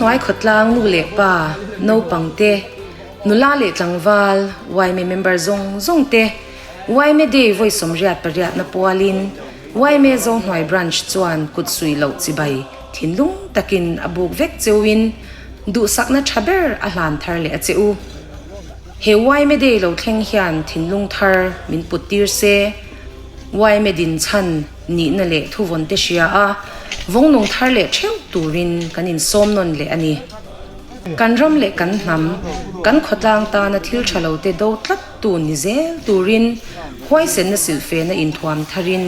Zohnuai khawtlang nu leh pa, naupang te, nula leh tlangval, yma member zawng zawng te, yma Day vawi 88na pualin yma Zohnuai Branch chuan kut suih loh chibai thinlung takin a buk vek cheuin duhsakna tha ber a hlan thar leh a che u. He yma Day lo thleng hian thinlung thar min put tir se, yma din chhan nihna leh thuvawn te hria a, vawngnung thar leh theuh turin kan insawm nawn leh a ni. Kan ram leh kan hnam, kan khawtlang tana thil tha lo te do tlat tu ni zel turin huaisenna silhfena inthuam tharin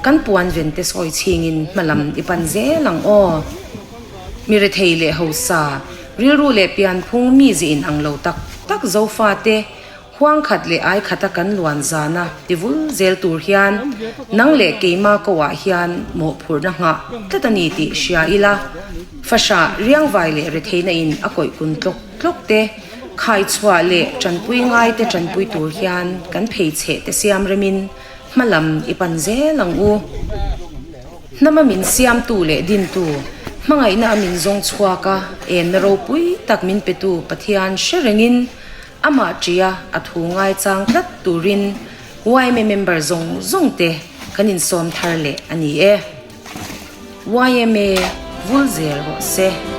kan puan ven te sawi chhingin hmalam i pan zel ang aw. Mi rethei leh hausa, rilru leh pianphung mi ze inang lo tak tak Zofate Huang khat leh ai khata kan luan zana ti vul zel tur hian nang leh keima ko ah hian mawhphurhna nghah tlat a ni tih hria ila, fahrah riangvai leh retheihna in a kawih kun tlawk tlawk te, khai chhuah leh tanpui ngai te tanpui tur hian kan pheichheh te siam remin hma lam i pan zel ang u. Hnama min siamtu leh dintu, hmangaihna a min zawng chhuak a, enna ropui tak min petu Pathian hre rengin, Amah ṭia a thu ngaichang tlat turin yma member zawng zawng te kan insawm thar leh a ni e. Yma vul zel rawh se.